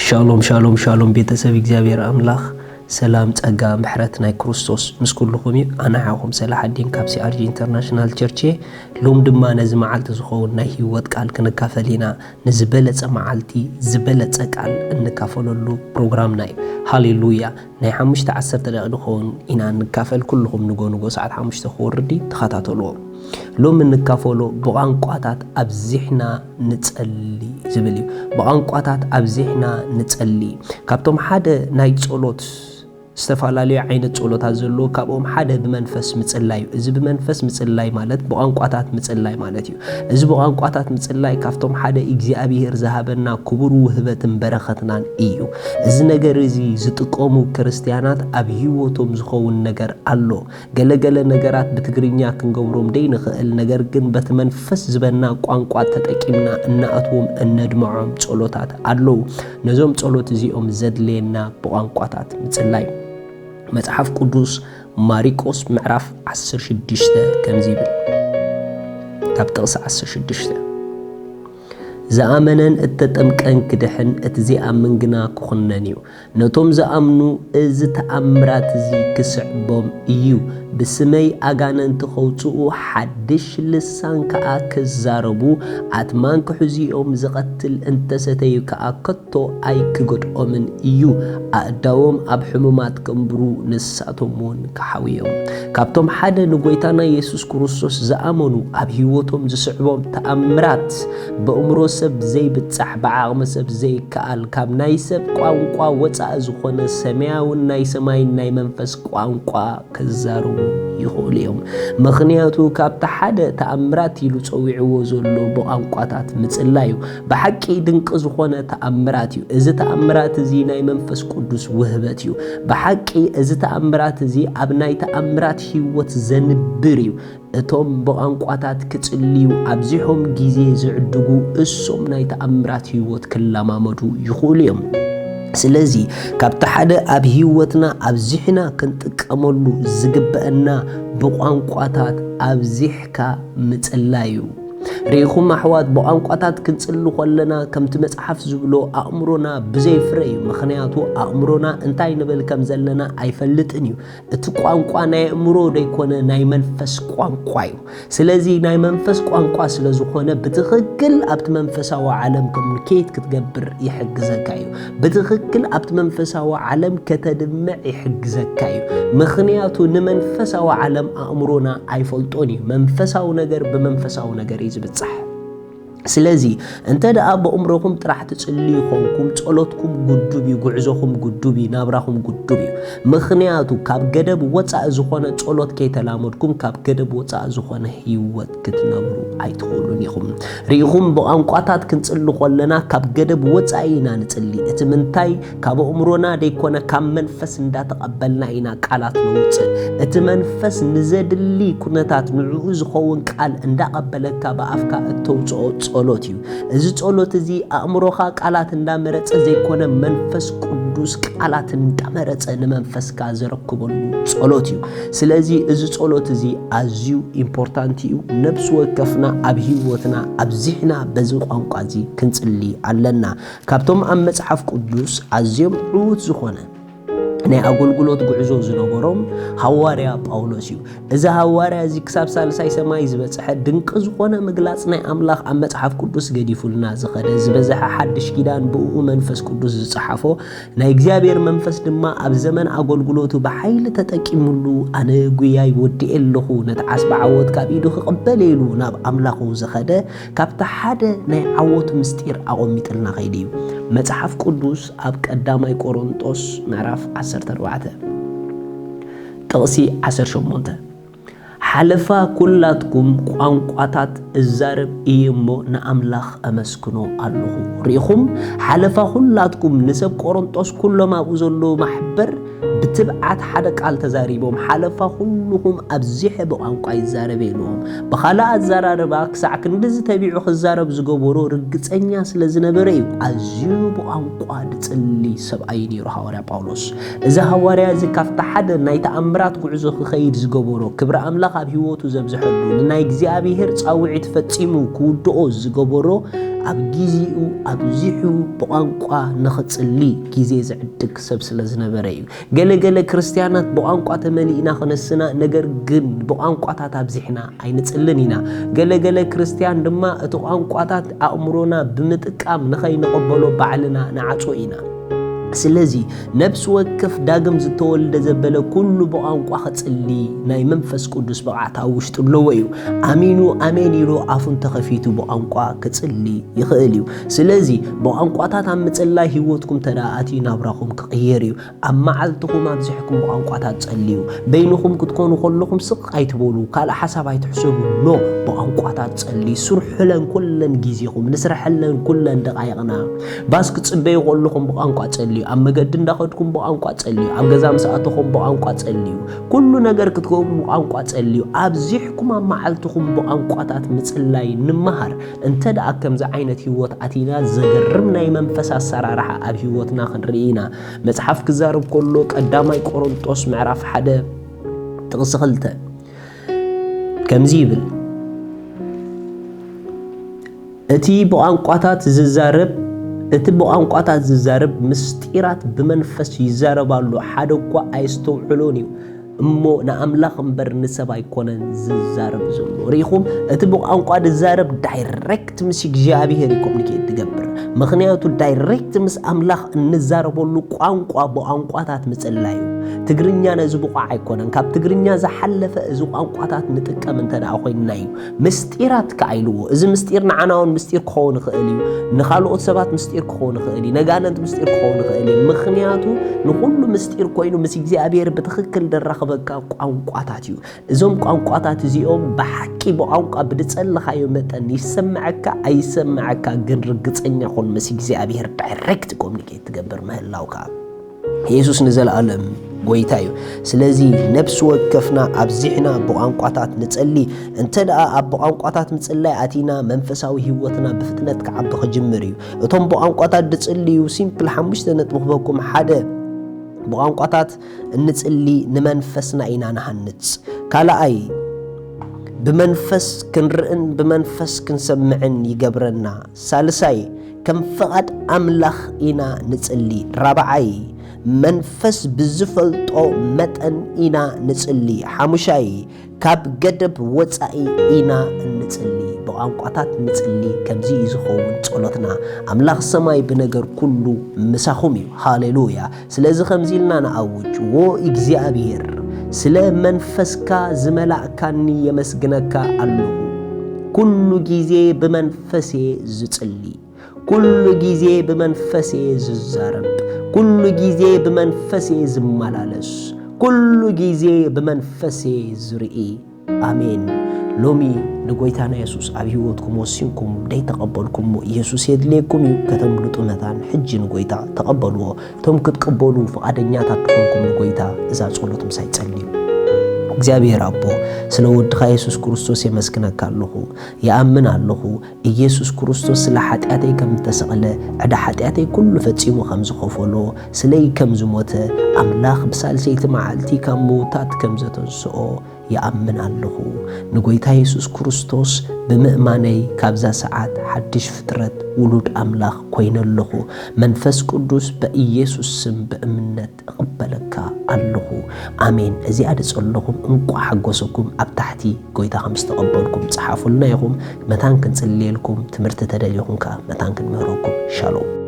ሻሎም ሻሎም ሻሎም፣ ቤተሰብ እግዚኣብሔር ኣምላኽ ሰላም፣ ጸጋ፣ ምሕረት ናይ ክርስቶስ ምስ ኩልኹም እዩ። ኣነ ሓኹም ሰላሓዲን ካብ ሲኣርጂ ኢንተርናሽናል ቸርች እየ። ሎም ድማ ነዚ መዓልቲ ዝኸውን ናይ ህይወት ቃል ክንካፈል ኢና። ንዝበለጸ መዓልቲ ዝበለጸ ቃል እንካፈለሉ ፕሮግራምና እዩ። ሃሌሉያ! ናይ ሓሙሽተ ዓሰርተ ደቂቕ ዝኸውን ኢና እንካፈል። ኩልኹም ንጎ ንጎ ሰዓት ሓሙሽተ ክወርድ እዩ፣ ተኸታተልዎ። ሎም እንካፈሎ ብቋንቋታት ኣብዚሕና ንጸሊ ዝብል እዩ። ብቋንቋታት ኣብዚሕና ንጸሊ። ካብቶም ሓደ ናይ ጸሎት ዝተፈላለዩ ዓይነት ጸሎታት ዘለዎ፣ ካብኦም ሓደ ብመንፈስ ምጽላይ እዩ። እዚ ብመንፈስ ምጽላይ ማለት ብቋንቋታት ምጽላይ ማለት እዩ። እዚ ብቋንቋታት ምጽላይ ካብቶም ሓደ እግዚኣብሔር ዝሃበና ክቡር ውህበትን በረኸትናን እዩ። እዚ ነገር እዚ ዝጥቀሙ ክርስትያናት ኣብ ህይወቶም ዝኸውን ነገር ኣሎ። ገለ ገለ ነገራት ብትግርኛ ክንገብሮም ደይንኽእል፣ ነገር ግን በቲ መንፈስ ዝበና ቋንቋ ተጠቂምና እንኣትዎም እነድምዖም ጸሎታት ኣለዉ። ነዞም ጸሎት እዚኦም ዘድልየና ብቋንቋታት ምጽላይ። መጽሓፍ ቅዱስ ማሪቆስ ምዕራፍ ዓሰርተ ሽዱሽተ ከምዚ ይብል። ካብ ጥቕሲ ዓሰርተ ሽዱሽተ፣ "ዝኣመነን እተጠምቀን ክድሕን፣ እቲ ዘይኣምን ግና ክኹነን እዩ። ነቶም ዝኣምኑ እዚ ተኣምራት እዚ ክስዕቦም እዩ። ብስመይ ኣጋንንቲ ከውጽኡ፣ ሓድሽ ልሳን ከኣ ክዛረቡ፣ ኣትማን ክሕዙ እዮም፣ ዝቐትል እንተሰተዩ ከኣ ከቶ ኣይክጎድኦምን እዩ። ኣእዳዎም ኣብ ሕሙማት ከንብሩ፣ ንሳቶም እውን ክሓውዮም." ካብቶም ሓደ ንጎይታና የሱስ ክርስቶስ ዝኣመኑ፣ ኣብ ህይወቶም ዝስዕቦም ተኣምራት፣ በእምሮ ሰብ ዘይብጻሕ፣ ብዓቕሚ ሰብ ዘይከኣል፣ ካብ ናይ ሰብ ቋንቋ ወጻኢ ዝኾነ ሰማያውን ናይ ሰማይን ናይ መንፈስ ቋንቋ ክዛረቡ ይኽእሉ እዮም። ምኽንያቱ ካብቲ ሓደ ተኣምራት ኢሉ ጸዊዕዎ ዘሎ ብቋንቋታት ምጽላይ እዩ። ብሓቂ ድንቂ ዝኾነ ተኣምራት እዩ። እዚ ተኣምራት እዚ ናይ መንፈስ ቅዱስ ውህበት እዩ። ብሓቂ እዚ ተኣምራት እዚ ኣብ ናይ ተኣምራት ህይወት ዘንብር እዩ። እቶም ብቋንቋታት ክጽልዩ ኣብዚሖም ግዜ ዝዕድጉ እሶም ናይ ተኣምራት ህይወት ክለማመዱ ይኽእሉ እዮም። ስለዚ ካብቲ ሓደ ኣብ ህይወትና ኣብዚሕና ክንጥቀመሉ ዝግበአና ብቋንቋታት ኣብዚሕካ ምጽላይ እዩ። ርኢኹም ኣሕዋት፣ ብቋንቋታት ክንጽሊ ከለና ከምቲ መጽሓፍ ዝብሎ ኣእምሮና ብዘይ ፍረ እዩ። ምኽንያቱ ኣእምሮና እንታይ ንብል ከም ዘለና ኣይፈልጥን እዩ። እቲ ቋንቋ ናይ ኣእምሮ ደይኮነ ናይ መንፈስ ቋንቋ እዩ። ስለዚ ናይ መንፈስ ቋንቋ ስለ ዝኾነ ብትኽክል ኣብቲ መንፈሳዊ ዓለም ኮሙኒኬት ክትገብር ይሕግዘካ እዩ። ብትኽክል ኣብቲ መንፈሳዊ ዓለም ከተድምዕ ይሕግዘካ እዩ። ምኽንያቱ ንመንፈሳዊ ዓለም ኣእምሮና ኣይፈልጦን እዩ። መንፈሳዊ ነገር ብመንፈሳዊ ነገር እዩ ዝብጻሕ። ስለዚ እንተ ደኣ ብእምሮኹም ጥራሕ ትጽልዩ ኾንኩም፣ ጸሎትኩም ግዱብ እዩ፣ ጉዕዞኹም ግዱብ እዩ፣ ናብራኹም ግዱብ እዩ። ምኽንያቱ ካብ ገደብ ወጻኢ ዝኾነ ጸሎት ከይተላመድኩም፣ ካብ ገደብ ወጻኢ ዝኾነ ህይወት ክትነብሩ ኣይትኽእሉን ኢኹም። ርኢኹም፣ ብቋንቋታት ክንጽሊ ከለና ካብ ገደብ ወጻኢ ኢና ንጽሊ። እቲ ምንታይ ካብ ኣእምሮና ደይኮነ ካብ መንፈስ እንዳተቐበልና ኢና ቃላት ነውጽእ። እቲ መንፈስ ንዘድሊ ኩነታት ንዕኡ ዝኸውን ቃል እንዳቐበለካ ብኣፍካ እተውጽኦ ጸሎት እዩ። እዚ ጸሎት እዚ ኣእምሮኻ ቃላት እንዳመረጸ ዘይኮነ መንፈስ ቅዱስ ቃላት እንዳመረጸ ንመንፈስካ ዘረክበሉ ጸሎት እዩ። ስለዚ እዚ ጸሎት እዚ ኣዝዩ ኢምፖርታንት እዩ። ነብሲ ወከፍና ኣብ ህይወትና ኣብዚሕና በዚ ቋንቋ እዚ ክንጽሊ ኣለና። ካብቶም ኣብ መጽሓፍ ቅዱስ ኣዝዮም ዕዉት ዝኾነ ናይ ኣገልግሎት ጉዕዞ ዝነበሮም ሃዋርያ ጳውሎስ እዩ። እዚ ሃዋርያ እዚ ክሳብ ሳልሳይ ሰማይ ዝበጽሐ ድንቂ ዝኾነ ምግላጽ ናይ ኣምላኽ ኣብ መጽሓፍ ቅዱስ ገዲፉልና ዝኸደ፣ ዝበዝሐ ሓድሽ ኪዳን ብእኡ መንፈስ ቅዱስ ዝጸሓፎ፣ ናይ እግዚኣብሔር መንፈስ ድማ ኣብ ዘመን ኣገልግሎቱ ብሓይሊ ተጠቂሙሉ፣ "ኣነ ጉያይ ወዲኤ ኣለኹ፣ ነቲ ዓስቢ ዓወት ካብ ኢዱ ክቕበል" ኢሉ ናብ ኣምላኹ ዝኸደ፣ ካብቲ ሓደ ናይ ዓወቱ ምስጢር ኣቐሚጥልና ከይዱ እዩ። መጽሓፍ ቅዱስ ኣብ ቀዳማይ ቆሮንጦስ ምዕራፍ ዓሰርተ ኣርባዕተ ጥቕሲ ዓሰርተ ሸሞንተ፣ "ሓለፋ ኩላትኩም ቋንቋታት እዛረብ እየ እሞ ንኣምላኽ ኣመስግኖ ኣለኹ።" ርኢኹም? ሓለፋ ኩላትኩም፣ ንሰብ ቆሮንጦስ ኩሎም ኣብኡ ዘለዉ ማሕበር ብትብዓት ሓደ ቃል ተዛሪቦም። ሓለፋ ኩልኹም ኣብዚሐ ብቋንቋ ይዛረብ ኢልዎም። ብኻልእ ኣዘራርባ፣ ክሳዕ ክንድዚ ተቢዑ ክዛረብ ዝገበሮ ርግጸኛ ስለ ዝነበረ እዩ። ኣዝዩ ብቋንቋ ድጽሊ ሰብኣይ ነይሩ ሃዋርያ ጳውሎስ። እዚ ሃዋርያ እዚ ካብቲ ሓደ ናይ ተኣምራት ጉዕዞ ክኸይድ ዝገበሮ፣ ክብሪ ኣምላኽ ኣብ ህይወቱ ዘብዝሐሉ፣ ንናይ እግዚኣብሔር ጻውዒት ፈጺሙ ክውድኦ ዝገበሮ ኣብ ግዜኡ ኣብዚሑ ብቋንቋ ንኽጽሊ ግዜ ዝዕድግ ሰብ ስለ ዝነበረ እዩ። ገለ ገለ ክርስትያናት ብቋንቋ ተመሊእና ክነስና፣ ነገር ግን ብቋንቋታት ኣብዚሕና ኣይንጽልን ኢና። ገለ ገለ ክርስትያን ድማ እቲ ቋንቋታት ኣእምሮና ብምጥቃም ንኸይንቕበሎ ባዕልና ንዓጾ ኢና። ስለዚ ነፍሲ ወከፍ ዳግም ዝተወልደ ዘበለ ኩሉ ብቋንቋ ክጽሊ ናይ መንፈስ ቅዱስ ብቕዓት ኣብ ውሽጡ ኣለዎ እዩ። ኣሚኑ ኣሜን ኢሉ ኣፉ እንተኸፊቱ ብቋንቋ ክጽሊ ይኽእል እዩ። ስለዚ ብቋንቋታት ኣብ ምጽላይ ህይወትኩም ተደኣ ኣትዩ ናብራኹም ክቕየር እዩ። ኣብ መዓልትኹም ኣብዚሕኩም ብቋንቋታት ጸልዩ። በይንኹም ክትኮኑ ከለኹም ስቕ ኣይትበሉ፣ ካልእ ሓሳብ ኣይትሕሰቡ። ኖ፣ ብቋንቋታት ጸልዩ። ስርሑለን ኩለን ግዜኹም፣ ንስርሐለን ኩለን ደቓይቕና። ባስ ክትጽበዩ ከለኹም ብቋንቋ ጸልዩ። ኣብ መገዲ እንዳኸድኩም ብቋንቋ ጸልዩ። ኣብ ገዛ ምስ ኣተኹም ብቋንቋ ጸልዩ። ኩሉ ነገር ክትገብሩ ብቋንቋ ጸልዩ። ኣብዚሕኩም ኣብ መዓልትኹም ብቋንቋታት ምጽላይ ንምሃር። እንተ ደኣ ከምዚ ዓይነት ህይወት ኣቲና፣ ዘገርም ናይ መንፈስ ኣሰራርሓ ኣብ ህይወትና ክንርኢ ኢና። መጽሓፍ ክዛረብ ከሎ፣ ቀዳማይ ቆሮንጦስ ምዕራፍ ሓደ ጥቕሲ ክልተ ከምዚ ይብል፣ እቲ ብቋንቋታት ዝዛረብ፣ እቲ ብቋንቋታት ዝዛረብ ምስጢራት ብመንፈስ ይዛረብ ኣሎ፣ ሓደ እኳ ኣየስተውዕሎን እዩ፣ እሞ ንኣምላኽ እምበር ንሰብ ኣይኮነን ዝዛረብ ዘሎ። ርኢኹም፣ እቲ ብቋንቋ ዝዛረብ ዳይሬክት ምስ እግዚኣብሔር እዩ ኮሚኒኬት ትገብር። ምኽንያቱ ዳይሬክት ምስ ኣምላኽ እንዛረበሉ ቋንቋ ብቋንቋታት ምጽላይ እዩ። ትግርኛ ነዚ ብቑዕ ኣይኮነን። ካብ ትግርኛ ዝሓለፈ እዚ ቋንቋታት ንጥቀም እንተ ደኣ ኮይንና እዩ። ምስጢራት ከኣ ኢልዎ። እዚ ምስጢር ንዓና እውን ምስጢር ክኸውን ይኽእል እዩ። ንኻልኦት ሰባት ምስጢር ክኸውን ይኽእል እዩ። ነጋነንት ምስጢር ክኸውን ይኽእል እዩ። ምኽንያቱ ንኹሉ ምስጢር ኮይኑ ምስ እግዚኣብሔር ብትኽክል ደራኽበካ ቋንቋታት እዩ። እዞም ቋንቋታት እዚኦም ብሓቂ ብቋንቋ ብድጸለኻዮ መጠን ይሰምዐካ ኣይሰምዐካ ግን ርግጸኛ ኩን ምስ እግዚኣብሔር ዳይሬክት ኮሚኒኬት ትገብር ምህላውካ። የሱስ ንዘለኣለም ጎይታ እዩ። ስለዚ ነፍሲ ወከፍና ኣብዚሕና ብቋንቋታት ንጸሊ። እንተ ደኣ ኣብ ብቋንቋታት ምጽላይ ኣቲና መንፈሳዊ ህይወትና ብፍጥነት ክዓቢ ክጅምር እዩ። እቶም ብቋንቋታት ድጽልዩ ሲምፕል ሓሙሽተ ነጥቢ ክበኩም። ሓደ፣ ብቋንቋታት እንጽሊ ንመንፈስና ኢና ንሃንጽ። ካልኣይ፣ ብመንፈስ ክንርእን ብመንፈስ ክንሰምዕን ይገብረና። ሳልሳይ፣ ከም ፍቓድ ኣምላኽ ኢና ንጽሊ። ራብዓይ፣ መንፈስ ብዝፈልጦ መጠን ኢና ንጽሊ። ሓሙሻይ፣ ካብ ገደብ ወጻኢ ኢና እንጽሊ። ብቋንቋታት ንጽሊ። ከምዚ እዩ ዝኸውን ጸሎትና። ኣምላኽ ሰማይ ብነገር ኩሉ ምሳኹም እዩ። ሃሌሉያ። ስለዚ ከምዚ ኢልና ንኣውጅ፣ ዎ እግዚኣብሔር፣ ስለ መንፈስካ ዝመላእካኒ የመስግነካ ኣለኹ። ኩሉ ግዜ ብመንፈስ እየ ዝጽሊ። ኩሉ ግዜ ብመንፈስ እየ ዝዛረብ። ኩሉ ግዜ ብመንፈስ እየ ዝመላለስ። ኩሉ ግዜ ብመንፈስ እየ ዝርኢ። ኣሜን። ሎሚ ንጎይታና የሱስ ኣብ ህይወትኩም ወሲንኩም ደይተቐበልኩምዎ፣ ኢየሱስ የድልየኩም እዩ ከተምልጡ መታን፣ ሕጂ ንጎይታ ተቐበልዎ። እቶም ክትቅበሉ ፍቓደኛታት ተኾንኩም ንጎይታ እዛ ጸሎት ምሳይ ጸልዩ። እግዚኣብሔር ኣቦ፣ ስለ ወድኻ የሱስ ክርስቶስ የመስግነካ ኣለኹ። ይኣምን ኣለኹ፣ ኢየሱስ ክርስቶስ ስለ ሓጢኣተይ ከም እተሰቕለ፣ ዕዳ ሓጢኣተይ ኩሉ ፈጺሙ ከም ዝኸፈሎ፣ ስለይ ከም ዝሞተ፣ ኣምላኽ ብሳልሰይቲ መዓልቲ ካብ ምውታት ከም ዘተንስኦ ይኣምን ኣለኹ። ንጎይታ የሱስ ክርስቶስ ብምእማነይ ካብዛ ሰዓት ሓድሽ ፍጥረት ውሉድ ኣምላኽ ኮይነ ኣለኹ። መንፈስ ቅዱስ በኢየሱስ ስም ብእምነት እቕበለካ ኣለኹ። ኣሜን። እዚኣ ድጸለኹም እንቋዕ ሓጎሰኩም። ኣብ ታሕቲ ጎይታ ከም ዝተቐበልኩም ጽሓፉልና ኢኹም። መታን ክንጽልየልኩም፣ ትምህርቲ ተደልየኹም ከኣ መታን ክንምህረኩም። ሻሎም።